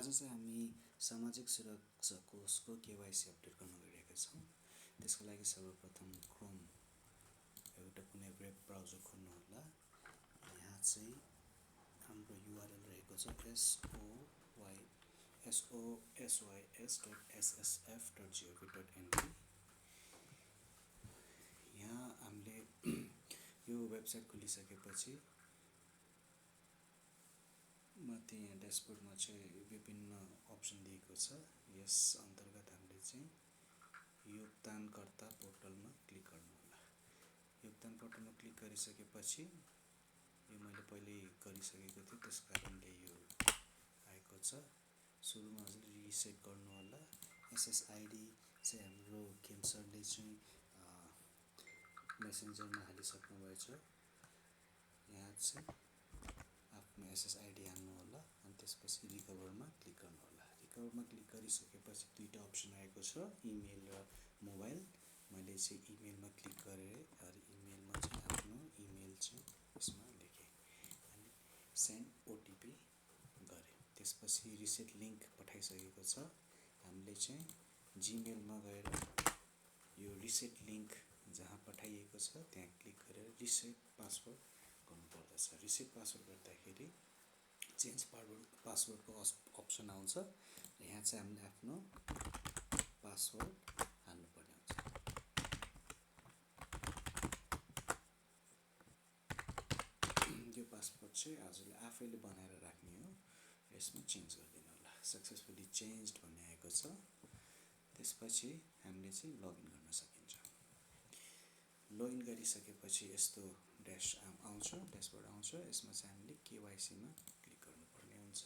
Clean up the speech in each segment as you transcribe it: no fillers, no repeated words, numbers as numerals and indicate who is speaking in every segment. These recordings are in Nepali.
Speaker 1: आज चाहिँ हामी सामाजिक सुरक्षा कोषको केवाइसी अपडेट गर्न गइरहेका छौँ। त्यसको लागि सर्वप्रथम क्रोम एउटा कुनै वेब ब्राउजर खोल्नु होला। यहाँ चाहिँ हाम्रो युआरएल रहेको छ sosys.ssf.gov.np। यहाँ हामीले यो वेबसाइट खोलिसकेपछि माथि यहाँ ड्यासबोर्डमा चाहिँ विभिन्न अप्सन दिएको छ। यस अन्तर्गत हामीले चाहिँ योगदानकर्ता पोर्टलमा क्लिक गर्नु होला। योगदान पोर्टलमा क्लिक गरिसकेपछि यो मैले पहिले गरिसकेको थिएँ, त्यस कारणले यो आएको छ। सुरुमा हजुरले रिसेट गर्नु होला। एसएसआइडी चाहिँ हाम्रो खेम सरले चाहिँ मेसेन्जरमा हालिसक्नुभएछ। यहाँ चाहिँ आफ्नो एसएसआइडी हाल्नु होला अनि त्यसपछि रिकभरमा क्लिक गर्नु होला। रिकभरमा क्लिक गरिसकेपछि दुईटा अप्सन आएको छ, इमेल र मोबाइल। मैले चाहिँ इमेलमा क्लिक गरेँ अनि इमेलमा चाहिँ आफ्नो इमेल चाहिँ यसमा लेखेँ अनि सेन्ड ओटिपी गरेँ। त्यसपछि रिसेट लिङ्क पठाइसकेको छ। हामीले चाहिँ जिमेलमा गएर यो रिसेट लिङ्क जहाँ पठाइएको छ त्यहाँ क्लिक गरेर रिसेट पासवर्ड गर्नुपर्दछ। रिसेट पासवर्ड गर्दाखेरि चेन्ज पासवर्डको अप्सन आउँछ। यहाँ चाहिँ हामीले आफ्नो पासवर्ड हाल्नुपर्ने हुन्छ। यो पासवर्ड चाहिँ हजुरले आफैले बनाएर राख्ने हो। यसमा चेन्ज गरिदिनु होला। सक्सेसफुली चेन्ज्ड भन्ने आएको छ। त्यसपछि हामीले चाहिँ लगइन गर्न सकिन्छ। लगइन गरिसकेपछि यस्तो ड्यासबोर्ड आउँछ। यसमा चाहिँ हामीले केवाइसीमा क्लिक गर्नुपर्ने हुन्छ।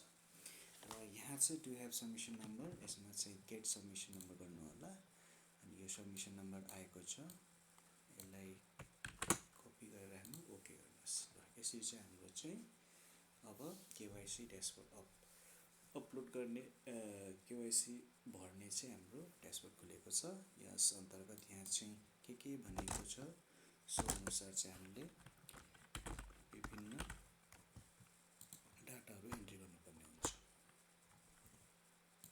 Speaker 1: र यहाँ चाहिँ डु हेभ सबमिसन नम्बर, यसमा चाहिँ गेट सबमिसन नम्बर गर्नु होला। अनि यो सबमिसन नम्बर आएको छ, यसलाई कपी गरेर राख्नु, ओके गर्नुहोस्। र यसरी चाहिँ हाम्रो चाहिँ अब केवाइसी ड्यासबोर्ड अपलोड गर्ने केवाइसी भर्ने चाहिँ हाम्रो ड्यासबोर्ड खुलेको छ। यस अन्तर्गत यहाँ चाहिँ के भनेको छ सो अनुसार चाहिँ हामीले विभिन्न डाटाहरू एन्ट्री गर्नु